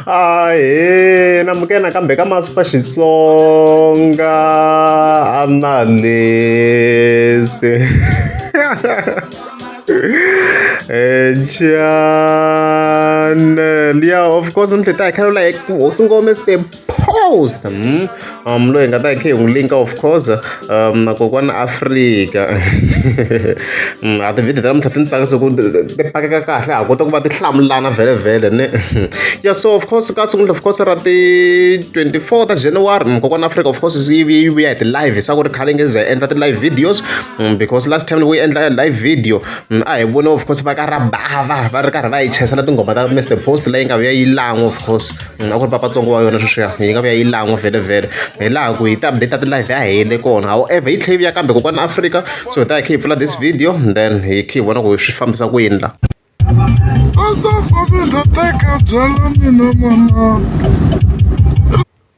Ahee namukela nakambe ka Master Xitsonga Analyst channel ya of course mi tlhela hi kha hi hosi ngome step post loyi hi nga ta hi kha hi n'wi linka of course na kokwana Afrika a ti-video ta namuntlha ti ni tsakisa ku ti pakeka kahle ha kota ku va ti hlamulana vhele ne ya so of course ka siku of course ra ti 24 ta January kokwana Afrika of course yi yi vuya hi ti-live sa ku ri khale nge ze endla ti-live videos because last time loko yi endla live video a hi vone of course va ka rabava va ri karhi va yi chayisela tinghoma ta Mr Post leyi nga vuya yi lan'wa of course a ku ri papatsongo wa yona sweswiya yi nga vuya yi lan'wa vhele hi laha ku hi ti-update ta ti-live ya hele kona however yi tlhela yi vuya kambe kokwana Afrika so hi ta hi kha hi pfula this video then hi kha hi vona ku swi fambisa ku yini la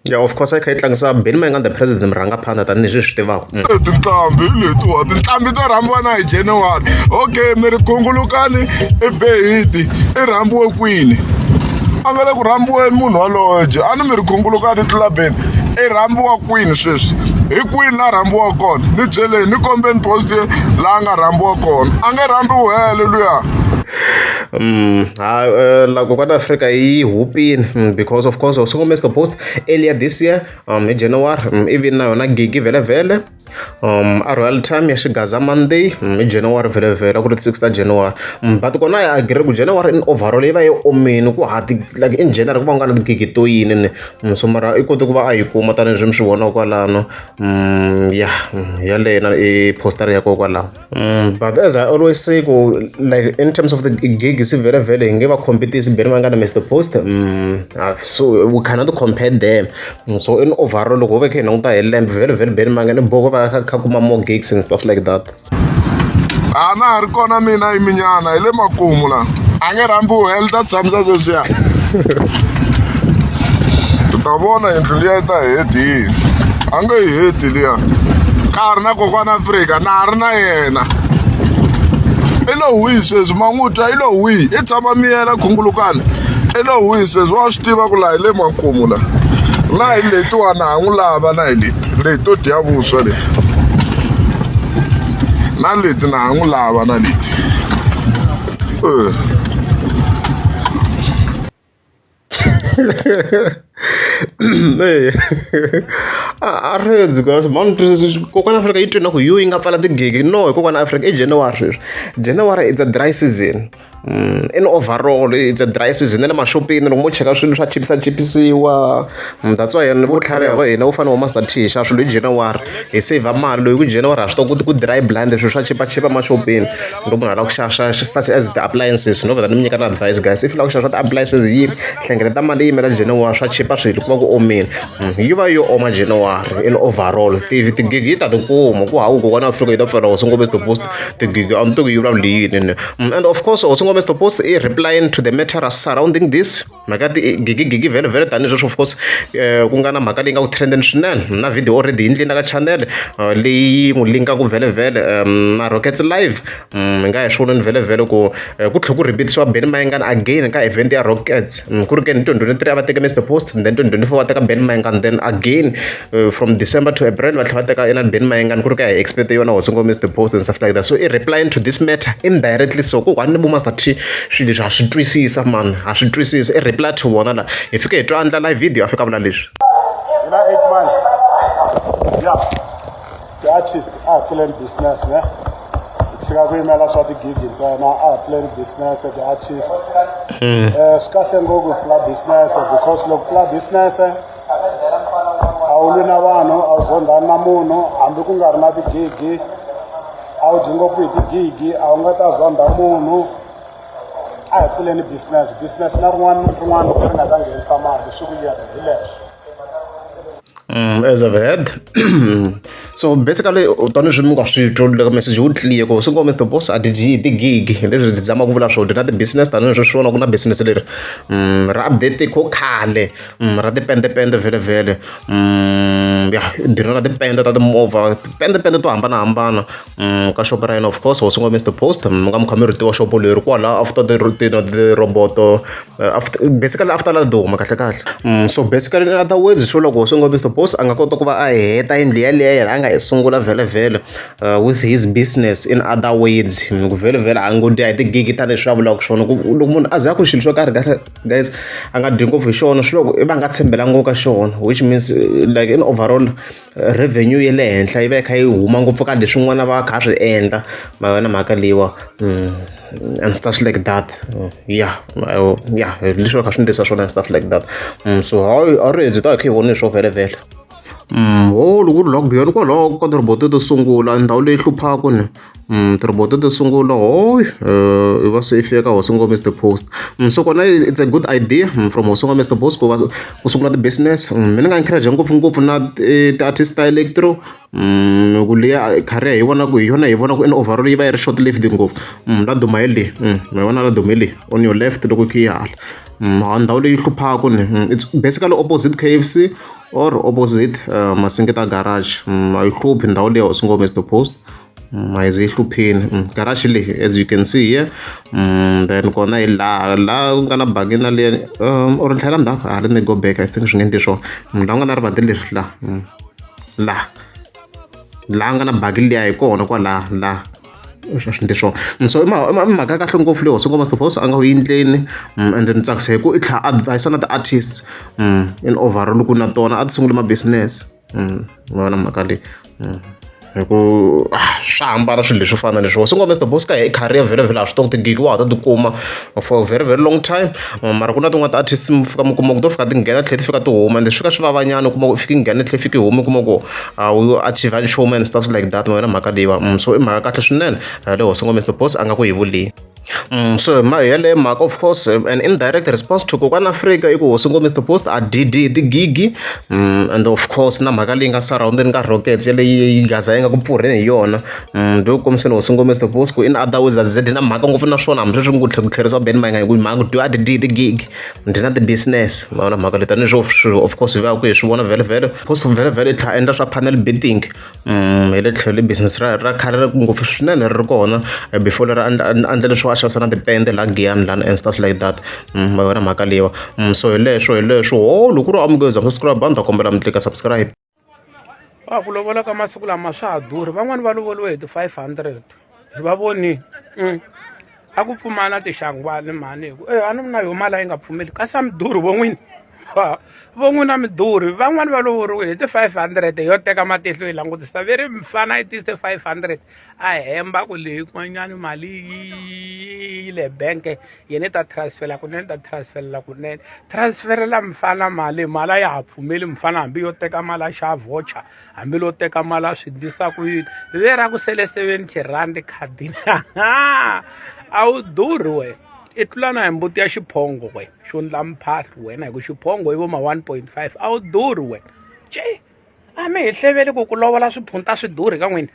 Yeah, of course, a yi kha yi tlangisa Benny Mayengani the president murhangaphandha tanihileswi hi swi tivaka. Tinqambi hi letiwa tinqambi to rhambiwa na hi January okay mi ri khungulukani i be hiti i rhambiwe kwini a nga le ku rhambiweni munhu waloye je a ni mi ri khungulukani tlilabeni i rhambiwa kwini sweswi hi kwini la rhambiwa kona ni byeleni ni kombeni post laha nga rhambiwa kona a nge rhambiwi hele luya. Ha la kokwana Afrika yi hupini because of course also Mr Post earlier this year hi January even na yona gigi vhele vhele a Royal Time ya Xigaza Monday hi January vhele vhele a ku ri 6 ta January but kona ya agree ku January in overall yi va yi omini ku ha ti like in general ku va ku nga na tigigi to yini ne so mara i kote ku va a yi kuma tanihileswi mi swi vonaka kwalano ya yaleyo na i poster ya kona kwalaho. But as I always say ku like in terms of the gigs vhele vhele hi nge va competisi Benny Mayengani na Mr Post so we cannot compare them so in overall loko ho ve kha hi languta hi lembe vhele vhele Benny Mayengani i boha ku va a kha kuma more gigs and stuff like that. A na ha ri kona mina yiminyana hi le makumu la a nge rhambiwi hell ta tshamisa sweswiya u ta vona yindlu liya yi ta heti yini a nge yi heti liya ka ha ri na kokwana Afrika na ha ri na yena i lo hwihi sweswi ma n'wi twa i lo hwihi i tshama miyela khungulukani i lo hwihi sweswi wa swi tiva ku laha hi le makumu la na hi letiwa na ha n'wi lava na hi leti leti to dya vuswa leti na leti na ha n'wi lava na leti A ri because mani kokwana Afrika yi twe na ku yo yi nga pfala tigigi no hi kokwana Afrika i January sweswi January it's a dry season in overall it's a dry season na le maxopeni loko mo cheka swilo swa chipisa chipisiwa that's why vo tlhariha va hina vo fana na vo Master T hi xava swilo hi January hi saver mali loyi ku January ha swi tiva ku ku dry blind swilo swa chipachipa maxopeni loko munhu a lava ku xava such as ti-appliances no vheta ni mi nyika na advice guys if u lava ku xava swa ti-appliances yini hlengeleta mali yi yimela January swa chipa swilo ku va ku omile yi va yo oma January in overall Steve tigigi yi ta ti kuma ku hawu kokwana Afrika yi ta pfala hosi ngopfu the post tigigi a ni tivi yi vulavula yini and of course hosi ngopfu the post i replying to the matter surrounding this mhaka ya tigigigigi vhele vhele tanihi sweswo of course ku nga na mhaka leyi nga ku trendeni swinene na video already yi ndlini la ka channel leyi n'wi linkaku vhele vhele na Rockets Live hi nga ya swi voneni vhele vhele ku ku tlhela ku repeat-isiwa Benny Mayengani again ka event ya Rockets ku ri ke ni 2023 a va teke Mister Post then 2024 va teka Benny Mayengani then again from December to April va tlhela va teka inani Benny Mayengani ku ri ka hi expect yona hosi ngo Mister Post and stuff like that so i replying to this matter indirectly so ku ni vo Master T swilo leswi ha swi twisisa man ha swi twisisa i reply to vona la hi fike hi twa andla live video a fika vula leswi na 8 months yeah the artist a ha pfuleni business ne hi tshika ku yimela swa tigigi ntsena a ha pfuleni business the artist swi kahle ngopfu ku pfula business because loko pfula business a wu lwi na vanhu a wu zondhani na munhu hambi ku nga ri na tigigi a wu dyi ngopfu hi tigigi a wu nga ta zondha munhu a hi pfuleni business business na rin'wana na rin'wana ri nga ta nghenisa mali swi ku yena hi leswo. As I've heard, so basically tanihi mi nga swi twa loko message wu clear ku swi ngo Mr Boss a ti dyi tigigi leswi ti zama ku vula swona na ti-business tanihi leswi swi vona ku na business leri ra update kho khale ra tipendepende vhele vhele ya direla na tipende ta timovha tipendepende to hambanahambana ka xopo ra yena. Of course, hosi ngo Mr Post mi nga mi kha mi ri tiva xopo leri kwala after tiroboto, after basically after Laduma kahle kahle. So basically, in other words, swo loko hosi ngo Mr Post a nga kota ku va a heta yindlu yaleyo yena a nga yi sungula vhele vhele with his business, in other words, ku vhele vhele a ngo dya hi tigigi tanihi swi a vulaka swona ku loko munhu a za ku xilo xo karhi kahle guys a nga dyi ngopfu hi xona swi loko i va a nga tshembela ngopfu ka xona, which means like in overall revenue ya le henhla yi va yi kha yi huma ngopfu ka leswin'wana va kha swi endla ma vona mhaka leyiwa and stuff like that. Yeah, leswi va kha swi endlisa swona and stuff like that. So hayi a ri byi ta hi kha hi vone swo vhele vhele. Ho loko ku ri lockdown kwalaho ka tirhoboto to sungula ndhawu leyi hluphaka ni tirhoboto to sungula hoyi i va se i fika ka hosi ngo Mr Post. So kona it's a good idea from hosi ngo Mr Post ku va ku sungula ti-business. Mina ni nga encourage ngopfungopfu na ti-artist ta electro ku liya career hi vona ku hi yona hi vona ku in overall yi va yi ri short lived ngopfu. La duma hi leyi ma vona la duma hi leyi on your left loko khe yi hala ndhawu leyi hluphaka ni it's basically opposite KFC or opposite Masingita garage. A yi hluphi ndhawu leyi hosi ngo Mr Post a yi ze yi hluphini garage leyi, as you can see here. Then kona hi laha laha ku nga na bangi na liya or tlhela ndzhaku. Ah, let me go back. I think swi nga endli swona laha ku nga na rivanti leri laha laha laha nga na baki liya hi kona kwalaha laha swi endli swona. So i mhaka ya kahle ngopfu leyi hosi ngoma suppose a nga ku endleni ende ni tsakisa hi ku i tlhela advise na ti-artists in overall ku na tona a ti sunguli ma-business. Ma vona mhaka leyi hi ku swa hambana swilo leswo fana na leswi hosi ngoma Mr Boss ka hi career vhele vhele a swi tongi tigigi wa ha ta tikuma for a very very long time, mara ku na tin'wana ti-artists mi fika mi kuma ku to fika ti nghena tlhela ti fika ti huma ende swi fika swi vavanyana u kuma ku fika nghena tlhela fika yi huma u kuma ku a wu achieve nchumu and stuff like that. Ma vona mhaka leyiwa. So i mhaka kahle swinene leyi hosi ngoma Mr Boss a nga ku yi vuleni. So hi yeleyo mhaka, of course, an indirect response to Kokwana Afrika i ku hosi ngo Mr Post a dyi tigigi and of course na mhaka leyi nga surrounding ka Rockets yaleyi yi gaza yi nga ku pfurheni hi yona ndi ku kombiseni hosi ngo Mr Post ku in other words a dyi na mhaka ngopfu na swona hambi sweswi ku tlhela ku tlherisiwa Ben Mayengani ku mhaka ku dyiwa a dyi tigigi ndzi na ti-business. Ma vona mhaka leyi tanihi of course hi va ku hi swi vona vhele vhele post vhele vhele i tlhela endla swa panel beating hi le tlhelo business ra khale ra ngopfu swinene ri ri kona before leri a endla leswo a xavisa na tipende la Giyani lani and stuff like that. Ma vona mhaka leyiwa. So hi leswo hi leswo ho loko ku ri amukeza subscribe a ni ta kombela mi tlika subscribe. A ku lovola ka masiku lama swa ha durhi van'wani va lovoliwe hi ti-500 hi va vonile a ku pfumala tixangwani mhani hi ku e a ni na yo mali a yi nga pfumeli kasi a mi durhi vo n'wini vo n'wina mi durhi van'wani va lovoriwile hi ti-500 yo teka matihlo yi langutisa ve ri mfana yi tise 500 a hemba ku leyi kun'wanyani mali yi le bank yena i ta transfera kunene ta transferela kunene transferela mfana mali mali a ya ha pfumeli mfana hambi yo teka mali a xava voucher hambi lo teka mali a swi ndlisa ku yini ve ra ku sele R70 khadini a wu durhi wena i tlula na hi mbuti ya xiphongo wena xo ndla mphahlo wena hi ku xiphongo i vo ma 1.5 a wu durhi wena ce a mi hi hleveli ku ku lovola swiphunta swi durhi ka n'wina.